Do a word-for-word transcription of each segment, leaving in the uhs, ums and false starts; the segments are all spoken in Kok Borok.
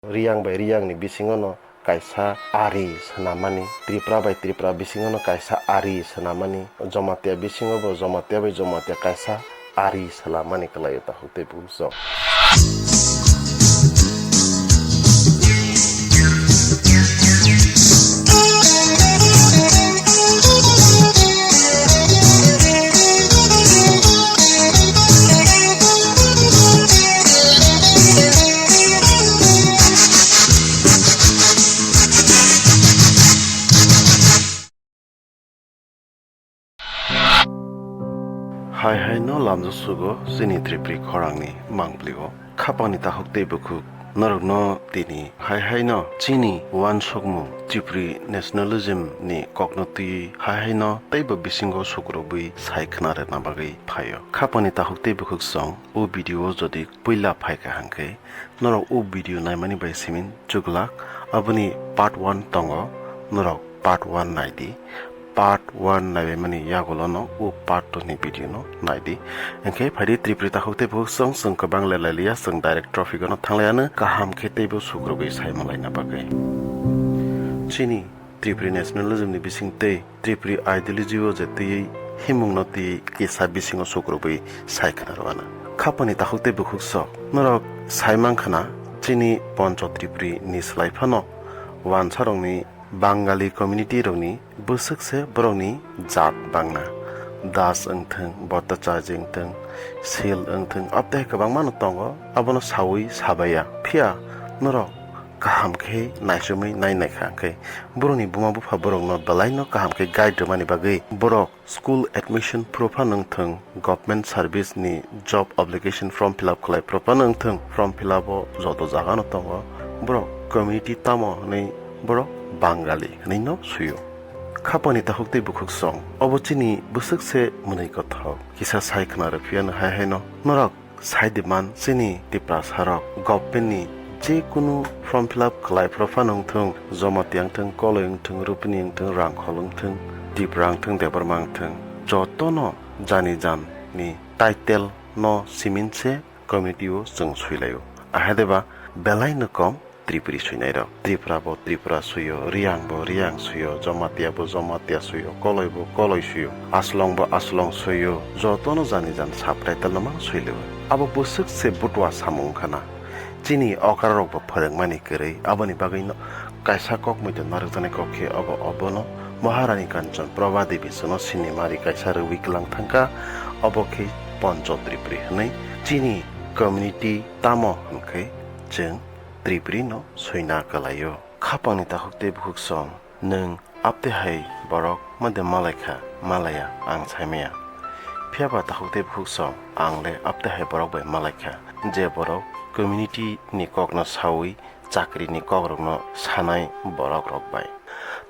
Riyang bai Riyangni bisingono kaisa ari swnamani, Tripura bai Tripura bisingono kaisa ari swnamani, Jomatia bisingobo Jomatia bai Jomatia kaisa ari swnamani kwlaio takhuk tei bukhuk song. Hai hai no lamjak sugo chini Tripuri khorangni mangpli o. Khapangni takhuk tei bukhuk norokno tini hai hai no chini uansukmung Tripuri nationalism ni kokno twiwi hai hai no teibo bisingo sukrubwi sai khna rwna bagwi phaio. Khapangni takhuk tei bukhuk song o video o jodi puila phaikha hwnkhe norok o video naimani bai simin chuglak aboni part one tongo, norok part one naidi. Part one naibaimani yagulono o part two ni video no naidi. Hwnkhe phaidi Tripuri takhuk tei bukhuk song, chwng kwbang lelailiya, chwng direct topic ono thanglaiano kaham khe teibo sukrubwi saimalaina bagwi. Chini Tripuri nationalism ni bising tei Tripuri ideology o je twiwi himungno twiwi kisa bisingo sukrubwi sai khna rwano. Khapangni takhuk tei bukhuk sok norok sai mankha na chini Poncho Tripuri ni slai phano wansarokni Bangali community rokni bwswk se borokni jat bangna. Das wngthwng, Bhattacharya wngthwng, Sil wngthwng, abtei kwbangma no tongo, abono sawi sabaiya. Phiya norok kaham khe naisumwi nai naikha hwnkhe borokni buma bupha borokno belaino kaham khe guide rwmani bagwi borok school admission phuru phano wngthwng, government service ni job application form fill up khlai phuru phano wngthwng, form fill up o joto jaga no tongo, borok community tamo hwnwi borok Bangali hwnwi no suio. Khapangni takhuk tei bukhuk song, obo chini bwswk se mwnwi kothok. Kisa sai khna rw phiya no hai hai no norok sai di man chini Tiprasa rok government ni je kunu form fill up khlai phuru phano wngthwng, Jamatia wngthwng, Koloi wngthwng, Rupini wngthwng, Rangkhol wngthwng, Tipra wngthwng, Debbarma wngthwng, joto no jani jan ni title no simin se committee o chwng swilaio. Ahai deba belai no kom Tripuri swinairok. Tripura bo Tripura suyo, Riyang bo Riyang suyo, Jamatia bo Jamatia suyo, Koloi bo Koloi suyo, Aslong bo Aslong suyo, jotono jani jan subtitle no mang suilio. Abo bwswk se butua samung wngkha na. Chini okrarok bo phwrwngmani kwrwi, aboni bagwino kaisa kok muitu narwkjaknai kok khe obo obono Maharani Kanchan Prabha Devi chwngno sinimari kaisa rwui kwlang thangkha, obo khe Poncho Tripuri hwnwi chini community tamo hwnkhe chwng Tripuri no swina kwlaio. Khapangni takhuk tei bukhuk song, nwng apte hai borok mode malaikha, malaya, ang saimaya. Phiya ba takhuk tei bukhuk song, ang le apte hai borok bai malaikha, je borok community ni kokno saui chakri ni kokrokno sanai borok rok bai.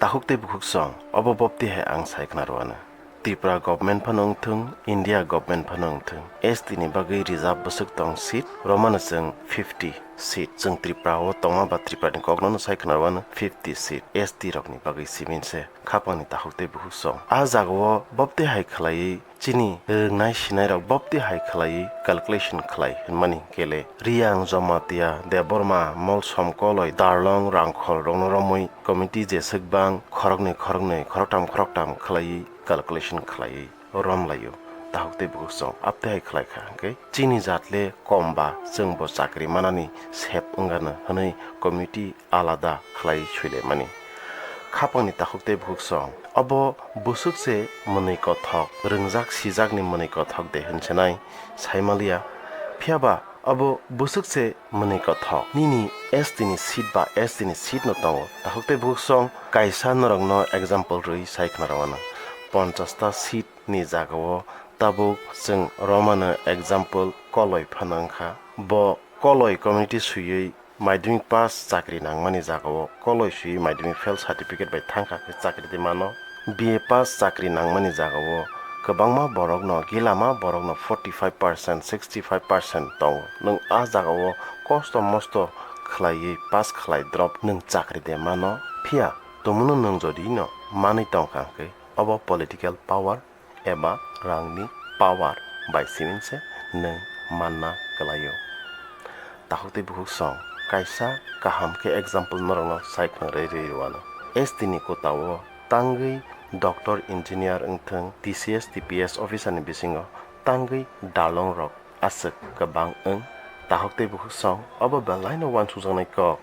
Takhuk tei bukhuk song, obo bopti hai ang sai khna rwano. Tripura government phano wngthwng, India government phano wngthwng, S T ni bagwi reserve bwswk tong seat, romano chwng fifty seat. Chwng Tripura o tongma ba Tripura ni kokno no sai khna rwano fifty seat, S T rok ni bagwi simin se khapang ni takhuk tei bukhuk song. A jaga o bopti hai khlaiwi chini rwngnai sinai rok bopti hai khlaiwi calculation khlai hwnmani kele Riyang, Jamatia, Debbarma, Molsom, Koloi, Darlong, Rangkhol rokno romwi committee jeswk bang khoroknwi khoroknwi, khoroktham khoroktham khlaiwi calculation khlaiwi romlaio. Takhuk tei bukhuk song apte hai khlai kha hwnkhe chini jat le kom ba chwng bo chakri manani sep wngano hwnwi committee alada khlai suilaimani. Khapangni takhuk tei bukhuk song obo bwswk se mwnwi kothok, rwngjak sijakni mwnwi kothok de hwnsenai saimaliya. Phiya ba obo bwswk se mwnwi kothok. Nini S T ni seat ba S T ni seat no tongo. Takhuk tei bukhuk song kaisa norokno example rwui sai khna rwano. Ponchasta seat ni jaga o tabuk chwng romano example Koloi phano wngkha. Bo Koloi community swiwi madhyamik pass chakri nangmani jaga o Koloi swiwi madhyamik fail certificate bai thangkha khe chakri de mano. B A pass chakri nangmani jaga o kwbangma borokno, gilama borokno forty five percent, sixty five percent tongo. Nwng a jaga o kosto mosto khlaiwi pass khlai drop nwng chakri de mano. Phiya tongmano nwng jodi no manwi tongkha hwnkhe obo political power eba rangni power bai simin se nwng manna kwlaio. Takhuk tei bukhuk song kaisa kaham khe example norokno sai khwnarwi rwi rwano. S T ni kotao tangwi doctor, engineer wngthwng, T C S, T P S officer ni bisingo tangwi dalong rok aswk kwbang wng. Takhuk tei bukhuk song obo belaino uansukjaknai kok.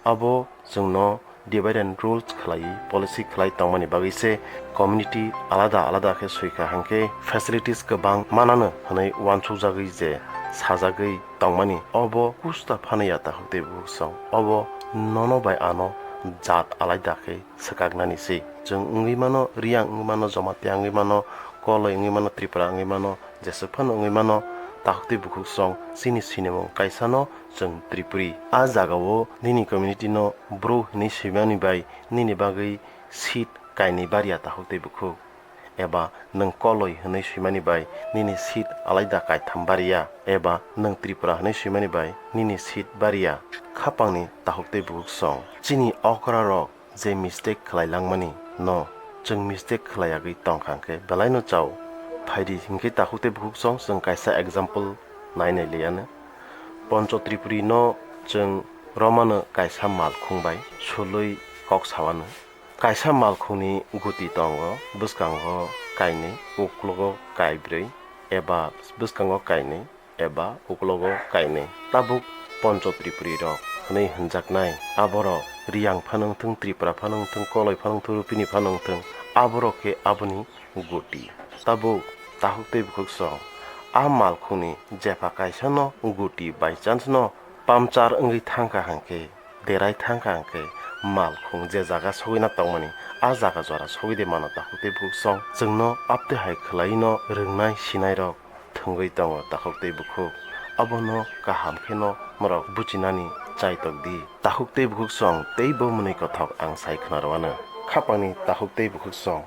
Obo chwngno divide and rules khlaiwi policy khlai tongmani bagwi se community alada alada khe swi kha, hwnkhe facilities kwbang manano hwnwi uansukjagwi je sajagwi tongmani obo kusta phano ya takhuk tei bukhuk song. Obo nono bai ano jat alaida khe swkaknani se. Chwng wngwi mano Riyang, wngwi mano Jamatia, wngwi mano Koloi, wngwi mano Tripura, wngwi mano jeswk phano wngwi mano takhuk tei bukhuk song, chini sinimung kaisano chwng Tripuri. A jagao nini community no bro hinwi swimani bai nini bagwi seat kainwi baria takhuk tei bukhuk, eba nwng Koloi hinwi swimani bai nini seat alaida kaitham baria, eba nwng Tripura hinwi swimani bai nini seat baria. Khapangni takhuk tei bukhuk song, chini okra rok je mistake khlai langmani no chwng mistake khlai yagwi tong kha hwnkhe belaino chao. Phaidi hinkhe takhuk tei bukhuk song chwng kaisa example nainai liya no. Poncho Tripuri no chwng romano kaisa malkhung bai sulwi kok sawano. Kaisa malkhungni guti tongo, bwskango kainwi, uklogo kaibrwi eba bwskango kainwi eba uklogo kainwi. Tabuk Poncho Tripuri rok hwnwi hwnjaknai, aborok Riyang phano wngthwng, Tripura phano wngthwng, Koloi phano wngthwng, Rupini phano wngthwng, aborok khe aboni guti. Tabuk takhuk tei bukhuk song, a malkhungni jepha kaisano guti by chance no puncture wngwi thangkha hwnkhe, derai thangkha hwnkhe, malkhung je jaga sogwina tongmani, a jaga jora sogwi de mano takhuk tei bukhuk song. Chwngno apte hai khwlai no rwngnai sinai rok thwngwi tongo takhuk tei bukhuk. Abono kaham kheno norok buchinani chaitok di. Takhuk tei bukhuk song tei bo mwnwi kothok ang sai khna rwano. Khapangni takhuk tei bukhuk song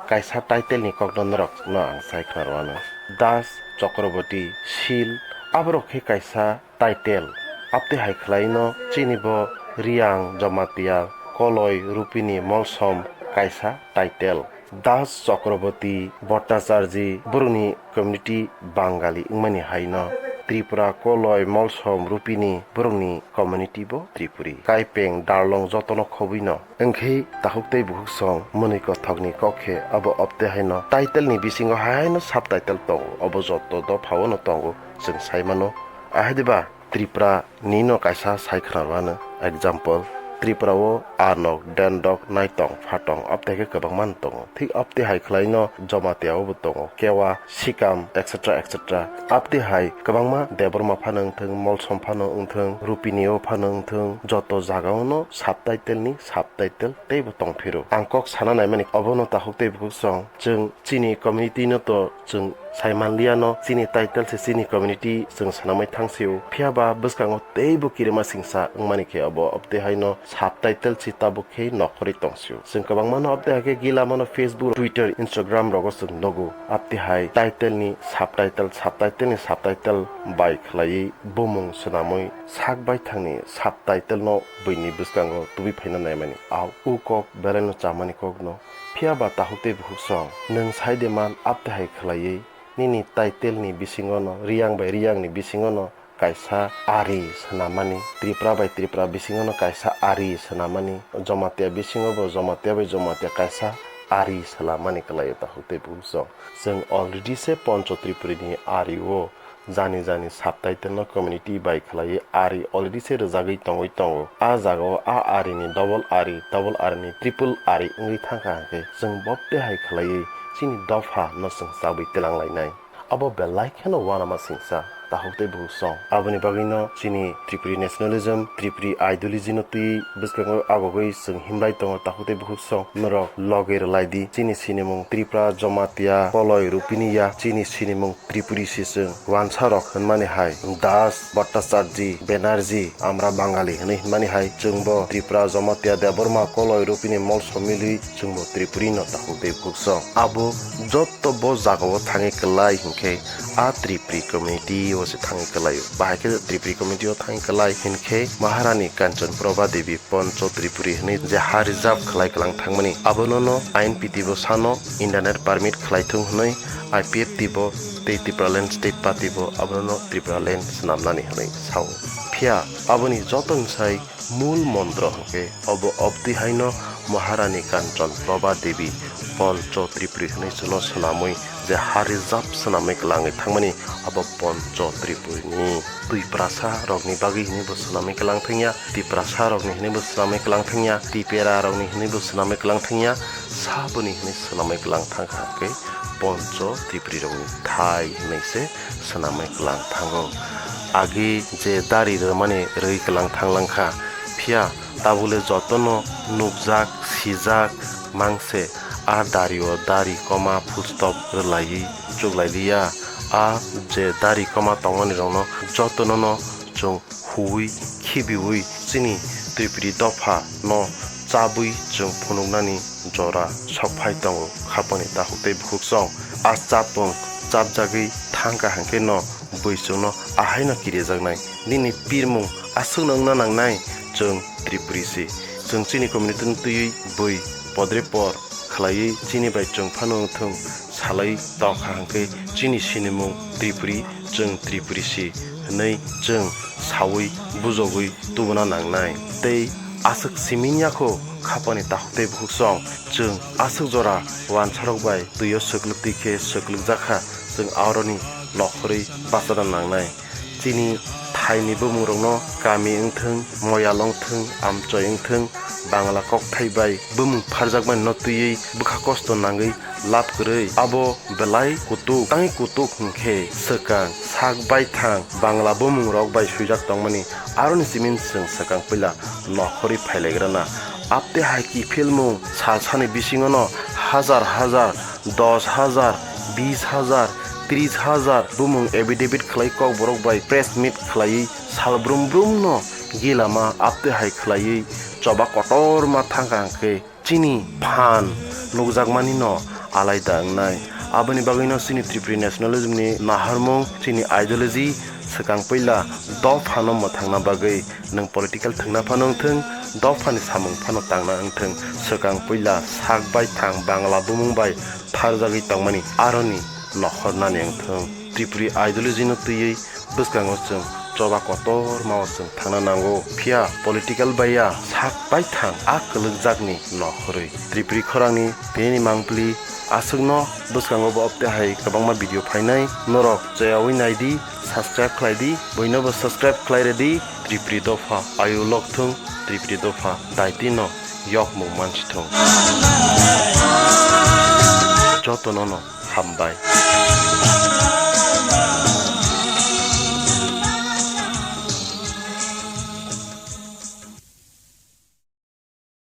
kaisa title ni kokno norok no ang sai khna rwano. Das Chakraborty, Sil, aborok khe kaisa title. Apte hai khwlai no chini bo Riyang, Jamatia, Koloi, Rupini, Molsom kaisa title. Das Chakraborty, Bhattacharjee, borokni community Bangali wngmani hai no Tripura, Koloi, Molsom, Rupini borokni community bo Tripuri. Kaipeng, Darlong jotono khobwi no. Wngkhe takhuk tei bukhuk song mwnwi kothokni kok khe abo opte haino title ni bisingo haino subtitle tongo, obo joto dophao no tongo, chwng sai mano. Ahai diba Tripura ni no kaisa sai khna rwano, example, Tripura o anok, dendok, naitong, phatong, opte khe kwbangma no tongo. Thik opte hai khwlai no Jamatia o bo tongo, Kewa, Sikam, et cetera, et cetera. Apti hai kwbangma Debbarma phano wngthwng, Molsom phano wngthwng, Rupini o phano wngthwng, joto jaga o no subtitle ni subtitle teibo tongphiro. Ang kok sana naimani, obono takhuk tei bukhuk song, chwng chini community no to chwng sai manliya no, chini title se chini community chwng sanamai thangsio. Phiya ba bwskango teibo kirima singsa wngmani khe obo opti hai no subtitle si tabuk khe nokhorwi tongsio. Chwng kwbangma no apti hai khe gila mano Facebook, Twitter, Instagram rogo chwng nugo. Apti hai title ni subtitle, subtitle ni subtitle bai khwlaiwi bumung swnamwi sak baithangni subtitle no buini bwskango tubui phaina naimani. Au u kok belai no chamani kok no. Phiya ba takhuk tei bukhuk song, nwng sai de man apti hai khwlaiwi nini title ni bisingo no, Riyang bai Riyang ni bisingo no kaisa ari swnamani, Tripura bai Tripura bisingo no kaisa ari swnamani, Jamatia bisingo bo Jamatia bai Jamatia kaisa ari swnamani kwlaio takhuk tei bukhuk song. Chwng already se Poncho Tripuri ni ari o jani jani subtitle no community bai khwlaiwi ari already se rwjagwi tongwi tongo. A jaga o a ari ni double ari, double ari ni triple ari wngwi thangkha hwnkhe chwng bopte hai khwlaiwi chini dopha no chwng chabwi twlang lainai. Abo belai kheno uanama singsa takhuk tei bukhuk song. Aboni bagwi no chini Tripuri nationalism, Tripuri ideology no twi bwskango agogwi chwng himlai tongo takhuk tei bukhuk song. Norok logi rwlai di, chini sinimung Tripura, Jamatia, Koloi, Rupini ya, chini sinimung Tripuri si chwng. Wansa rok hwnmani hai Das, Bhattacharjee, Banerjee, Amra Bangali hwnwi hwnmani hai chwngbo Tripura, Jamatia, Debbarma, Koloi, Rupini, Molsom milwi chwngbo Tripuri no takhuk tei bukhuk song. Abo jotto bo jagao thangwi kwlai hinkhe a Tripuri community o se thangwi kwlaio. Bahai khe Tripuri community o thangwi kwlai hinkhe Maharani Kanchanprabha Devi Poncho Tripuri hwnwi je ha reserve khwlai kwlang thangmani, abono no ain piti bo sano internet permit khwlai thung hwnwi I P F T bo tei Tipraland State Party bo abono no Tripuraland swnamnani hwnwi sao. Ya, aboni jotoni sai mul montro hwnkhe obo obtwi haino Maharani Kanchan Prabha Devi Poncho Tripuri hwnwi chwngno swnamwi je ha rijap swnamwi kwlangwi thangmani abo Poncho Tripuri ni. Twiprasa rokni bagwi hwnwi bo swnamwi kwlang thangya, Tiprasa rokni hwnwi bo swnamwi kwlang thangya, Tipera rokni hwnwi bo swnamwi kwlang thangya, saboni hwnwi swnamwi kwlang thangkha hwnkhe Poncho Tripuri rokni thai hwnwi se swnamwi kwlang thango. Agi je dari rwmani rwi kwlang thang langkha, phiya tabukle jotono nukjak, sijak mangse a dario dari koma full stop rwlaiwi chuklailiya. A je dari koma tongmani rokno jotonono chwng huwi khibiwi chini Tripuri dopha no chabwi chwng phunuknani jora sokphai tongo khapangni takhuk tei bukhuksong. A chapung chapjagwi thangkha hwnkhe no bui chwngno ahaino kirijaknai. Nini pirmung aswkno wngna nangnai, chwng Tripuri si. Chwng chini community-no twiwi bui podre por khlaiwi chini bai chwng phano wngthung salai tongkha hwnkhe chini sinimung Tripuri, chwng Tripuri si hwnwi chwng saui bujogwi tubuna nangnai. Tei aswk siming yakho khapani takhuk tei bukhuksong, chwng aswk jora wansarok bai twio swklwk twi khe swklwkjakha, chwng aroni nokhorwi bachana nangnai. Chini thaini bumung rokno kami wngthung, moyal wngthung, amchoi wngthung, Bangla kokthai bai bumung pharjakmani no twiwi bwkha kosto nangwi lab kwrwi. Abo belai kutuk, tangwi kutuk hwnkhe swkang sak baithang Bangla bumung rok bai swijak tongmani, aroni simin chwng swkang puila nokhorwi phailagrana. Apte hai kiphilmung salsani bisingono hajar hajar, dos hajar, bis hajar, tris hajar bumung affidavit khlai kokborok bai press meet khlaiwi sal brum brumno gilama apte hai khlaiwi choba kotorma thangkha hwnkhe chini phan nukjakmani no alaida wngnai. Aboni bagwino chini Tripuri nationalism ni naharmung, chini ideology swkang puila dophano mwthangna bagwi nwng political thwngna phano wngthung, dophani samung phano tangna wngthung, swkang puila sak baithang Bangla bumung bai pharjagwi tongmani aroni nokhornani wngthung. Tripuri ideology no twiwi bwskango chwng choba kotormao chwng thangna nango, phiya political baiya sak baithang a kwlwkjakni nokhorwi. Tripuri khorangni tinini mangpili aswkno bwskango bo opte hai kwbangma video phainai, norok cheyaui naidi, subscribe khlaidi, buinobo subscribe khlai redi. Tripuri dopha ayu lokthung, Tripuri dopha daitino yokmung mansithung. Jotonono hambai.